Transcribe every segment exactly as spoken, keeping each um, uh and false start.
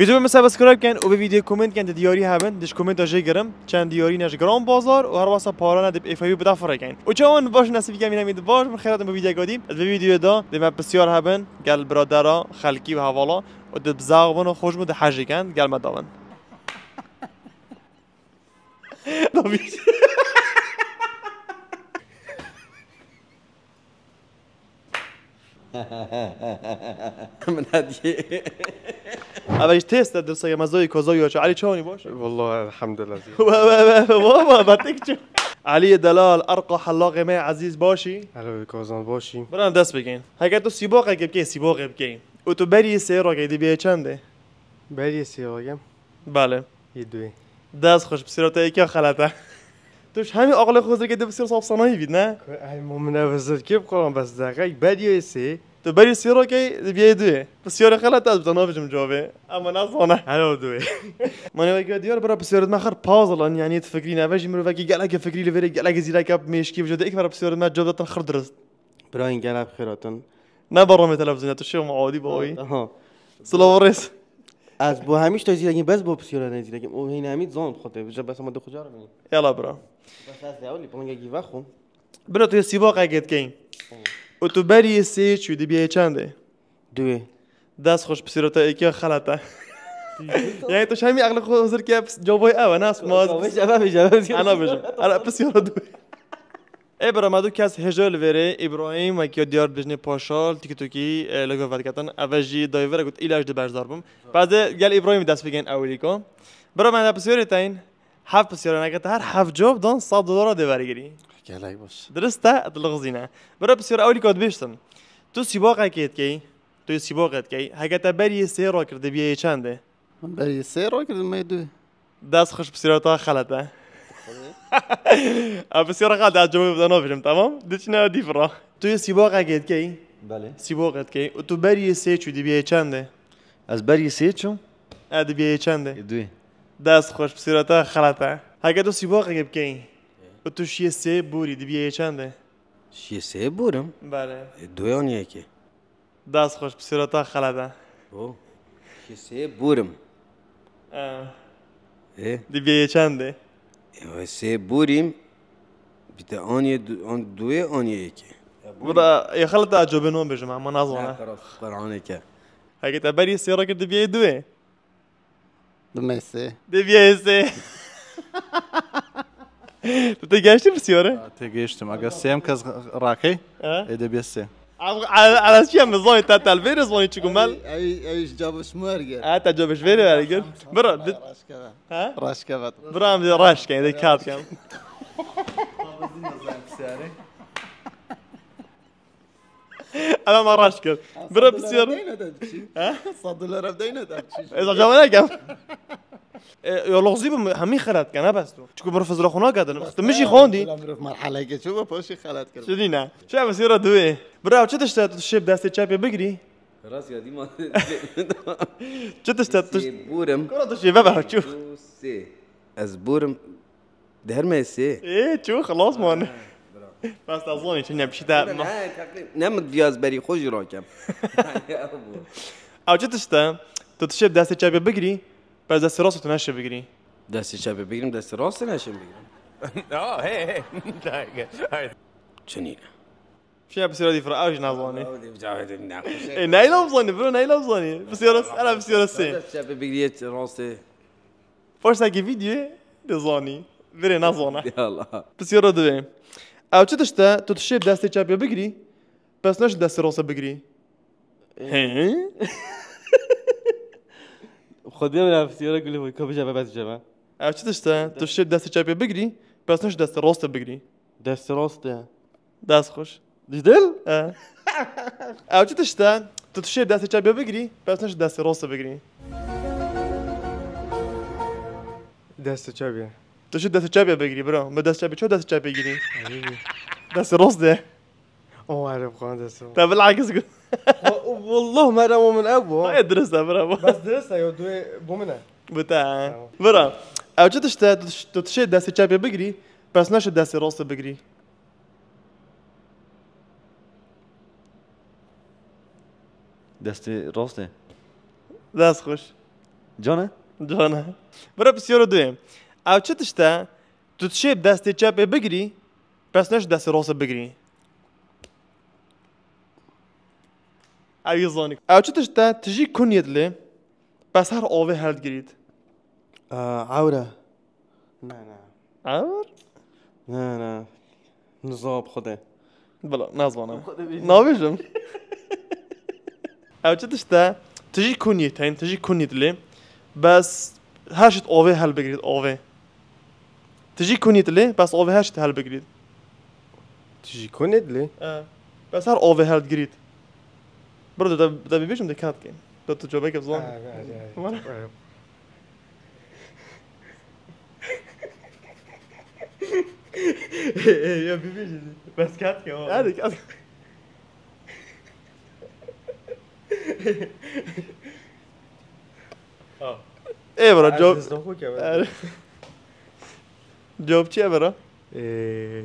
Vîdyoya min subscribe ken û vê vîdyoyê comment ken, di diyarî hebin, di ji commenta jê girim, çend diyarî ne ji Gran Bazar û her wasa parane di F I B bida firêkin. Û çawan baş, nesîbî kem yine min di baş, min xêratin bi vîdyoyê godî. Di vê vîdyoyê de dê me pisyar hebin, gel biradera, xelkî û hevala û di bizax bin û xweş bin di hejê ken, gel me davin. Min hediyê. Eve ji têst e, dirsa ye mezayî kozayî ya çi? Elî çawanî baş? Wallah, elhamdulillah. We, we, we, we, we, we, tek çi? Elî delal, erqa hellaqê me ezîz başî? Hello, Kozan başî. Biran dest bikin. Heke tu sîboqekê bikey, sîboqê bikey. Û tu berî sê rokê dibiyê çendê? Berî sê rokê? Belê. Yê duê. Dest xweş, pisyara te êkê xelet e. Tu ji hemî aqilê xwe zirkê dê pisyar sab sanayî bît, ne? Ku ey mo min ev zirkê bixuran, bes deqek beriyê sê. Tu berî sê rokey dibiyê duê. Pisyarê xelet e, ez bi te nabêjim cavê. Ama nazane. Helo duê. Mane weke diyar bira pisyarê me xir puzzle in, yanî tu fikrî neve jî mirovekî gelekî fikrî li vêrê gelekî zîrek e, mêşkî vijode ek bira pisyarê me cavê te xir dirist. Birayên gel ev xêratin. Ne beromê televîzyonê, tu şêw muadî bawî. Aha. Silav û rêz. Ez bo hemî tişta zîrekî, bes bo pisyara ne zîrekî. O hîn hemî zan xwe tê. Bije bes ama du xwe carim. Yala bira. Bes ez de ewlî pingekî vexwim. Bira tu yê sîbaqekê dikey. Û tu berî sê çû dibiyê çendê? Duê. Dest xweş, pisyara te êkê xelet e. Yani tu hemî aqlê xwe hazir ke, cevabê ev e, nas ma. Bêje, bêje, bêje. Ana bêje. Ana pisyara duê. Ê bira, me du kes hêja li vêrê, Îbrahîm, wekî diyar dijnê paşal, TikTokî, e, li gor vediketin. Eve jî dayê vêre got, îlaç di beşdar bim. Pez ê gel Îbrahîmî dest bigên ewilîko. Bira, me de pisyarê teyn, heft pisyarê neke te her heft cewab dan sed dolara dê wergirî. Gelek baş. Dirist e, dilixizîne. Bira, pisyara ewilîko dibêjtin. Tu sîbaqekê dikey, tu yê sîbaqê dikey. Heke te berî sê rakir, dibiyê çend e? Min berî sê rakir, dibiyê du. Dest xweş, pisyara te xelet e. Ev pisyara xelet e, ez cewabê te nabêjim, temam? Diçine dîf ra. Tu yê sîbaqekê dikey? Belê. Sîbaqê dikey. Û tu berî sê çû, dibiyê çend e? Ez berî sê çûm. E, dibiyê çend e? Ê, duê. Dest xweş, pisyara te xelet e. Heke tu sîbaqekê bikey û tu şiyê sê borî, dibiyê çend e? Şiyê sê borim? Belê. Ê, duê an yekê. Dest xweş, pisyara te xelet e. O. Şiyê sê borim. E. Ê? Dibiyê çend e? Ê, sê borim. Bite an yê du-, an duê an yê yekê. Bira, ê xelet e, ez cewabê nabêjim, ama nazane. Ne, qera-, qeranê ke. Heke te berî sê rakir, dibiyê duê. Dibiyê sê. Dibiyê sê. Tu tê gehiştî pisyarê? Ha, tê gehiştim. Eger sê em kes rakey, ha? Ê dibiyê sê. Ev, ev, ev ez çi em zanî, te telvêrê zanî çi gumel? Ew, ew, ew ji cavê ji me werger. Ha, te cavê ji vêrê werger. Bira, di- Raşkeve. Ha? Raşkeve. Bira, em dê raşkeve, dê kağıt kem. Ela me raşt kir. Bira pisyar. Deyne de çi? Ha? Sed dolar ev deyne de çi? Ez acaba ne kem? E, ya lozî bim, hemî xelet ken, ha bes tu. Çiku mirov fizra xwe nake din. Tu min jî xwendî. Bila mirov merheleke çi bu, paşî xelet kir. Çi dîne? Çi ev sira duê? Bira, çi tişte tu şêb destê çepê bigirî? Rast ya, dîma. Çi tişte tu? Sê burim. Kura tu şêbe be, çû. Sê. Ez burim. Di her me sê. Ê, çû, xilas man. Ha, bira. Bes te zanî, çi ne, pişî te. Ne, teqrîb-, ne min viyaz berî xwe jî rakem. Ew çi tişt e? Tu dişê bi destê çepê bigirî, pes destê rastê tu neşê bigirî. Destê çepê bigirîm, destê rastê neşê bigirîm. Oh, hey, hey. Çi nîne? Şeýa pisyara dî fira, ew jî nazanî. Ew dî cavê dî nexweş e. Ê, neyla bizanî, bro, neyla bizanî. Pisyara, era pisyara sê. Çepê bigirî, rastê. Paştekî vîdyoyê dizanî. Virê nazana. Ya Allah. Pisyara divê. Ew çi tişt e? Tu dişê bi destê çepê bigirî, pes neşî destê rastê bigirî. He? Xwediyê min ev pisyara kulî xwe, ka bijeve, bes bijeve. Ev çi tişt e? Tu dişê bi destê çepê bigirî, pes neşî destê rastê bigirî. Destê rastê. Dest xweş. Dîdil? E. Ew çi tişt e? Tu dişê destê çepê bigirî, pes neşî destê rastê bigirî. Destê çepê. Tu dişê destê çepê bigirî, bro. Me destê çepê, ço destê çepê girî? Destê rastê. O, erê, bixwe destê rastê. Te bilakis got. Wa-, wallah, merema min ew bû. Hayır, dirist e, bro. Bes dirist e, yo, duê bo min e. Bo te, he. Tamam. Bro, ew çi tişt e? Tu diş-, tu dişê destê çepê bigirî, pes neşî destê rastê bigirî. Destê rastê. Dest xweş. Can e? Can e. Bira pisyaro duyê. Ew çi tişt e? Tu dişê bi destê çepê bigirî, bes neş destê rostê bigirî. Ew yê zanî. Ew çi tişt e? Tijî kun yê dilê, bes her avê heldigirît. Aa, ewre. Ne, ne. Ewr? Ne, ne. Nizam xwedê. Bila, nazvana. Xwedê bêjim. Nabêjim. Ew çi tişt e? Tijî kun yê teyn, tijî kun yê dilê. Bes her şit avê helbigirît, avê. Tijî kun yê dilê, bes avê her şit helbigirît. Tijî kun yê dilê? E. Bes her avê heldigirît. Bro, de, de bibêjim de kat kên. De tu cobeke zan. Ha, ha, ha. Tamam. Ya bibêjim. Bes kat kên. Hadi kat. Ha. Ê bro, cevap. Cevap çi ye bro? Ee,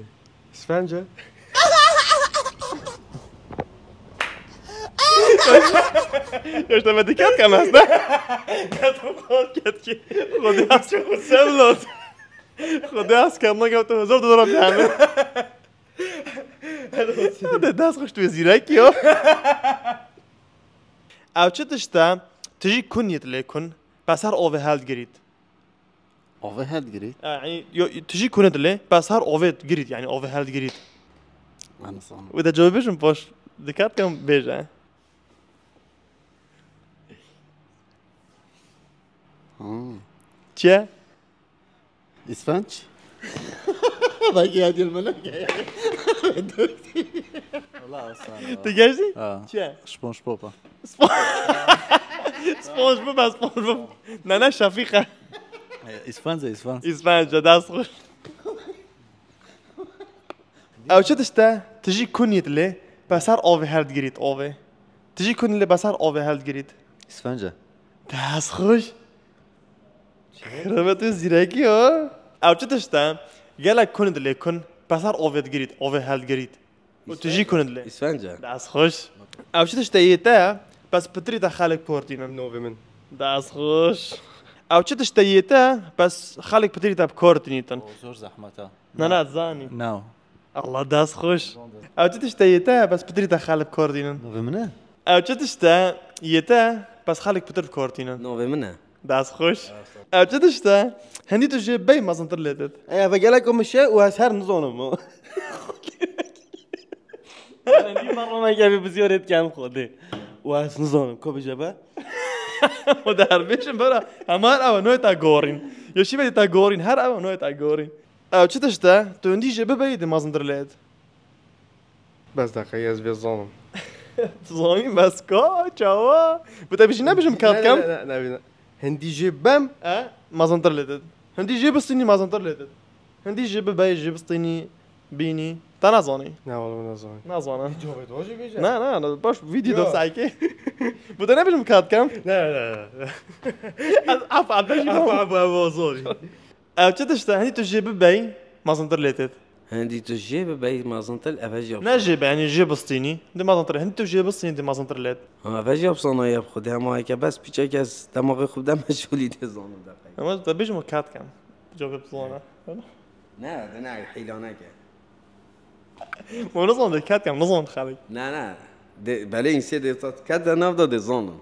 isfence. Ya işte me dikkat kan aslında. Ket ki. Xwedê az çok sevlot. Xwedê az kemna gavte huzur durum yani. Hadi ders hoş tu zîrek yo. Ew çi tişt e? Tijî kun yê dilê kun. Bes her avê heldigirît. Avê heldigirît? E, yani, yo, tijî kun yê dilê, bes her avê girît, yani avê heldigirît. Anasam. Wê de cevabê bêjim, baş dikkat kan bêje. Hmm. Çi ye? İsfenç? Belki ya diyelim öyle. Wala aslan. Tu geçtî? Ha. Çi ye? SpongeBob. Spo- SpongeBob, ben SpongeBob. Ne, ne, Şefîqe. E, İsfence, İsfence. İsfence, dest xweş. Ew çi tişt e? Tijî kun yê dilê, bes her avê heldigirît, avê. Tijî kun yê dilê, bes her avê heldigirît. İsfence. Dest xweş. Xirabetê zîrekî ha. Ew çi tişt e? Gelek kun dilê kun, bes her avê digirît, avê heldigirît. Û tu jî kun dilê. Îsfence. Dest xweş. Ew çi tişt e yê te, bes pitirî te xelk portînin. Novê min. Dest xweş. Ew çi tişt e yê te, bes xelk pitirî te bi kor tînîtin. O zor zehmet e. Na, na, zanî. No. Allah, dest xweş. Ew çi tişt e yê te, bes pitirî te xelk kor dînin. Novê min e? Ew çi tişt e yê te, bes xelk pitir bi kor tînin. Novê min e. Dest xweş. Ew çi tişt e? Hindî tu jê bey mezintir lê dit. Ey, eve gelek mişe û ez her nizanim. Hindî meromeke bi bizyorê dikem xwedê. Û ez nizanim, ko bije be? O de her bêjin bera. Hemar ew noy ta gorîn. Yeşî ve ta gorîn. Her ew noy ta gorîn. Ew çi tişt e? Tu hindî jê bibeyî dê mezintir lê dit. Bes deqeyê ez vê zanim. Tu zanî bes ka, çawa? Bi te bijî nebijim kat kem? Ne, ne, ne, ne, ne. Hindî jê bem. E, mezintir lê dit. Hindî jê bistînî mezintir lê dit. Hindî jê bibey, jê bistînî, bînî. Te nezanî? Ne, wala min nezanî. Nezanî. Cavê to jî bêje. Ne, ne, ne, baş vîdyo de saykê. Bi te nebijim kat kem? Ne, ne, ne. Ez af, af, af, af, af, af, zor. Ev çi tişt e? Hindî tu jê bibey, mezintir lê têt. Hindî tu jê bibey, mezintir, ev jî Ne jê be, yanî jê bistînî. Di mezintir, hindî tu jê bistînî, di mezintir lêt. Ha, ev jî efsane ye, bi Xwedê hema yeke bes piçek ez demaxê xwe bide meşgûlî dê zanim deqey. Ama te bêjim û kat kem. Cevap zana. Ne, de ne, hîla neke. Ma nizan de kat kem, nizan xelk. Ne, ne. De, belê însê de tat kat de nav da de zanim.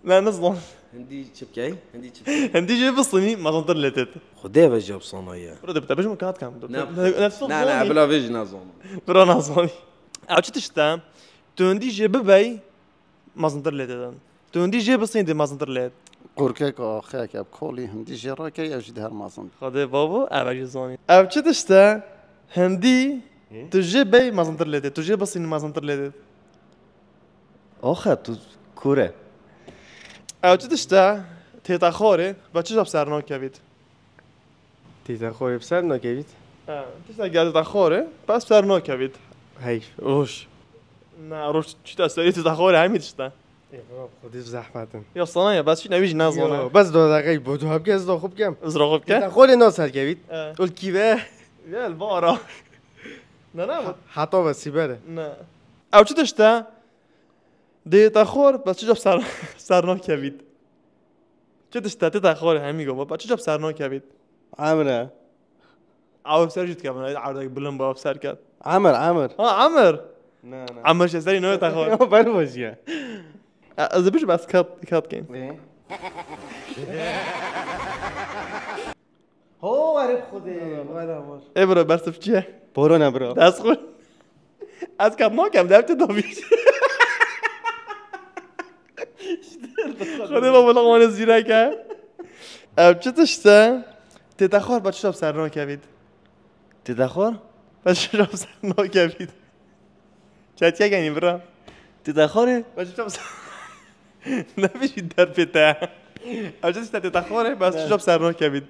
Ne, nizan. Hindî çi bikey? Hindî çi bikey? Hindî jê bistînî, mezintir lê têt. Xwedê ve jî efsane ye. Bro, de, te bêjim kat kem. Ne, ne, ne, bila vê jî nazanim. Bira nazanî. Ew çi tişt e? Tu hindî jê bibey, mezintir lê têt. Tu hindî jê bistînî dê mezintir lê. Qurkek axeyek ev kolî hindî jê rakey, ev jî dê her mezin. Xwedê babo, ev jî zanî. Ev çi tişt e? Hindî, Hı? tu jê bey, mezintir lê têt. Tu jê bistînî, mezintir lê têt. Oxe, tu kûr e. Ew çi tişt e? Têta xorê, be çi jab ser nakevît? Têta xorê bi ser nakevît? Ha, tişta gel têta xorê, bes ser nakevît. Heyf, roj. Na, roj çi te serî têta xorê hemî tişta. Ê, baba, xwedî zehmet in. Ya sana ya, bes çi nevî jî nazana. Yo, bes do deqey bo, do hepke ez do xwe bikem. Ez ro xwe bike? Têta xorê na serkevît. E. Ol kîve? Gel bara. Na, na, bu- Heta ve sîbere. Na. Ew çi tişt e? Dê te xor, bes çi cab ser, ser nakevît. Çi tişt e, tê te xwarê hemî go, baba, çi cab ser nakevît? Emre. Ew ser jî dikevin, erdek bilind ba ew ser ket. Emir, Emir. Ha, Emir. Na, na. Emir ji serî nayê te xwar. Ya, ber baş ya. E, ez dibêjim ez kat, kat kêm. Ê? Ho, erê Xwedê, wala war. Ê bro, bersiv çi ye? Boran e bro. Dest xwe. Ez kat nakem, dev te davî. Xwedê baba, laqmanê zîrek e. Ev çi tişt e? Tê te xwar, ba çi cab ser nakevît? Tê te xwar? Ba çi cab ser nakevît? Çetiye genî bira. Tê te xwarê? Ba çi cab ser... Ne bijî derpê te. Ev çi tişt e, tê te xwarê, ba çi cab ser nakevît?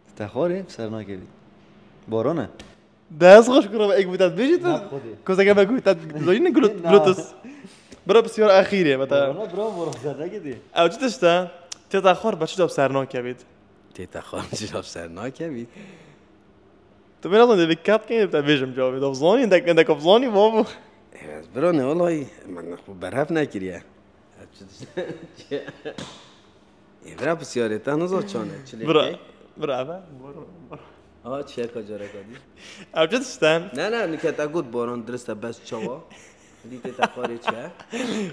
Tê te xwarê, ser nakevît. Boran e. Dest xweş kuro, ek bû te dibêjî tu? Na, Xwedê. Kozeke me gû te dizayî ne glut-, Na. Glutus. Bira pisyar exîrê me te. Bira, bira, bira, zerre gidî. Ew çi tişt e? Tê te xwar, ba çi cab ser nakevît? Tê te xwar, çi cab ser nakevît? Tu bê nazan dê bi kat keyê te bêjim cavê. Da zanî, dek, dek zanî, babo. Ez bira ne, wallahî, min xwe berhev nekiriye. Ev çi tişt e? Ê, bira pisyarê te niza çane, çi lê Bira, bikey? Bira, eve, bora, bora. Aha, çiyeka careka dî. Ev çi tişt e? Ne, ne, nike te got boran dirist e, bes çawa? Dî tê te xwarê çi ye?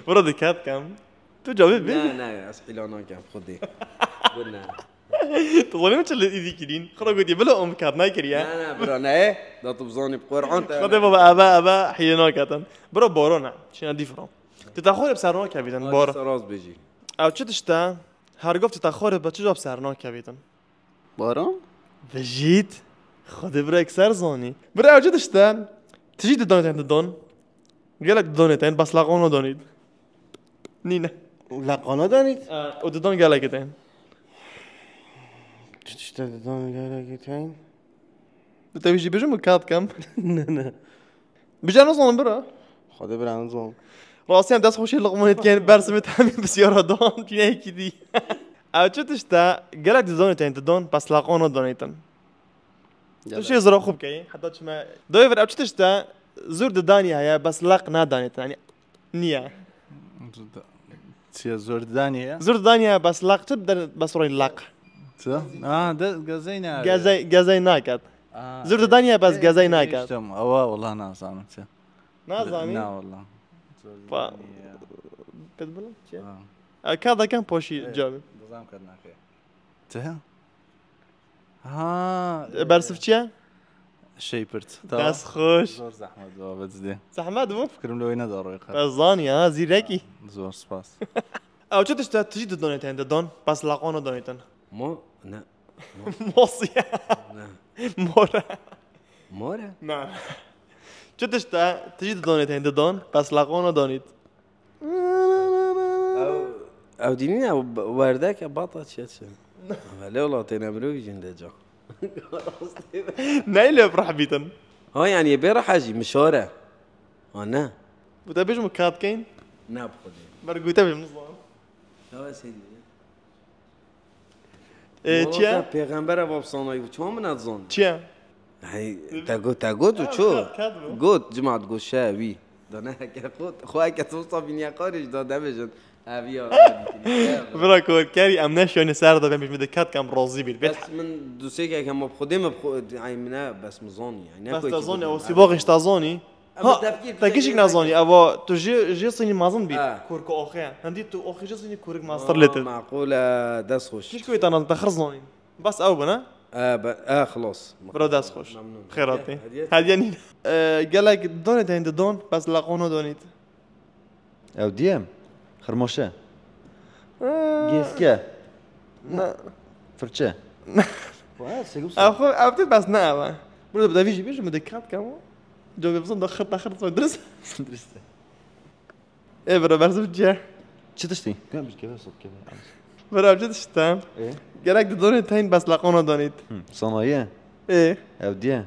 Bira dikkat kem. Tu cavê bê. Ne, ne, ez hîla nakem, Xwedê. Got ne. Tu zanî min çi li îdî kirîn? Xira gotiye, bila em kat nakiriye. Ne, ne, bira, ne. Da tu bizanî bi Qur'an te. Xwedê baba, eve, eve, hîlê naketin. Bira boran e. Çîna dîfran. Tê te xwarê bi ser nakevîtin, Hadi bor. Ser rast bêjî. Ew çi tişt e? Her gov tê te xwarê bi çi cab ser nakevîtin? Baran? Vejît. Xwedê bira ekser zanî. Bira ew çi tişt e? Tijî didan tên didan. Gelek didanê tên, bas laqana danît. Nîne. Laqana danît? E, û didan gelek tên. Çi tişt e didan gelek tên? Tu te wî jî bijim û kat kem. Ne, ne. Bije nizanim bira. Xwedê bira nizanim. Rastî em dest xweşî liqmanê dikin, bersivê te hemî pisyara dan, tîne yekî dî. Ew çi tişt e? Gelek didanê tên didan, bes laqana danîtin. Tu Gelek. Şê zira xwe bikeyî, heta çime. Dayê vir ew çi tişt e? Zûr didanî heye, bes laq nadanîtin. Yanî niye. Çiye zûr didanî ye? Zûr didanî heye, bes laq çi der, bes rûyê laq. Çi? Ha, de, gezey ne? Gezey, gezey naket. Aa, Zûr didanî ye, bes e, gezey e, naket. Ewa, wala nazanim çi. Nazanî? Na, wala. Zûr Pa- didanî ye. Ped bilim çi? Ha. E, ka daken poşî E, cavê. Dizam kad nake. Çi? Ha, E, bersiv çi ye? Şeypirt. Tamam. Dest xweş. Zor zahmet bu abi, ciddi. Zahmet bu? Fikrim lo yine de oraya kar. Ez zanî ha, zîrekî. Zor, spas. Ew çi tişt e, tijî didanê tên didan, bes laqana danîtin. Mo-, ne. Mos ye. Ne. Mor e. Mor e? Na. Çi tişt e, tijî didanê tên didan, bes laqana danît. Ew, ew dînî ne, ew b-, werdek e, bata çiye çi? Ew lê wela têne mirovî jin de ca. Ney lê bi reh bîtin? Ha, yanî bê rehe jî, mişar e. Ha, ne. Bu te bêjim û kat keyn? Ne, bi Xwedê. Ber gûte bêjim, nizanim. Ya, ez hêdî. E, Wala çi ye? Te pêxember ev afsanayî bû, çima min nedizanî? Çi ye? Hey, te got, te got û Ha, ço? Kat, kat bû. Got, cima digot şe wî. Da ne heke xwe, xwe heke tu wisa bîniye qarî ji da nebêjin. Ev ya, ev ya. Bira korkerî, em neşiyane ser de bem, bi kat kam razî bît. Bes min dusêkek hema bi Xwedê me bi Xwe-, ay min ne, bes min zanî, yani ne Bes koyki te zanî, bidin, ew ev. Sîbaxê ji te zanî. Ama Ha, tepkî te gişik bidin, nezanî, ev a, tu jê, jê sînî mezin bî. Ha. Korku axê. Hindî tu axê jê sînî korik master Ha, lê te. Maqul e, dest xweş. Çişko te naz, te xir zanî. Bes ew bine. E, be, e, xlos. Bira dest xweş. Memnun. Xêratî. Hediye. Hediye nîne. E, gelek donê te hindî don, bes laqona donît. Ew diyem. Xirmoşe. Ee, Gêske. Ne. Firçe. Ne. Vay, segum Ev xwe, ev tê bes ne ev e. Burada bir de vî jî bêjim, bir de kat kam o. Cevabı bizden de xırt xırt sonra dürüst. Dürüst. E, bira, bersiv çi ye? Çi tiştî? Gel, bir kere sok, kere. Bira, çi tişt e? E? Gerek didonê teyn bes laqona donît. Hı, sanayi. E? Ev diye.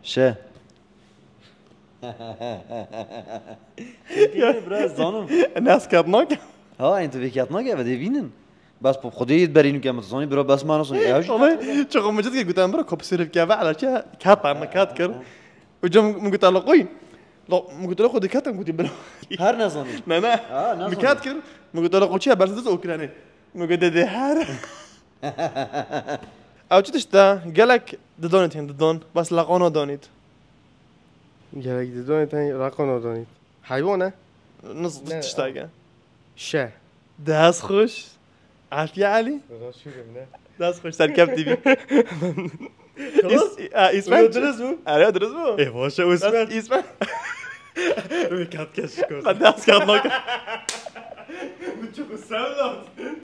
Şe. Kêkê bira, zanim. Ne, ez kat nake. Ha, en tu vê kat nake, ve dê vînin. Bes pop xwedê yê berî nûke min zanî, bira, bes ma nasın. Ya, Ama çok umutlu ki guten bira, kopsürüp keve, ala ki, kat, ama kat kir. Hocam, min got, "Ala qoy." La, min got, "Ala qoy, dikkat em," gotiye, "Bila." Her nezanî. Ne, ne. Ha, nezanî. Min kat kir, min got, "Ala qoy, çi ya, bersiz o kirane." Min got dede her. Ew çi tişt e? Gelek didonît hîn didon. Bes leqo nadonît. Gelek didonît hîn leqo nadonît. Heywan e? Nasıl Ne, tişt e? Şe. Dest xweş. Afiye Elî. Raşûrim ne? Dest xweş ser kep dibî. Xelas? Ha, İsmet. Dirist bû? Erê dirist bû. E, baş e, Dest İsmet. İsmet. Wê kat kes şikor. Ben dest kağıt nakam. Bu çok sevdim.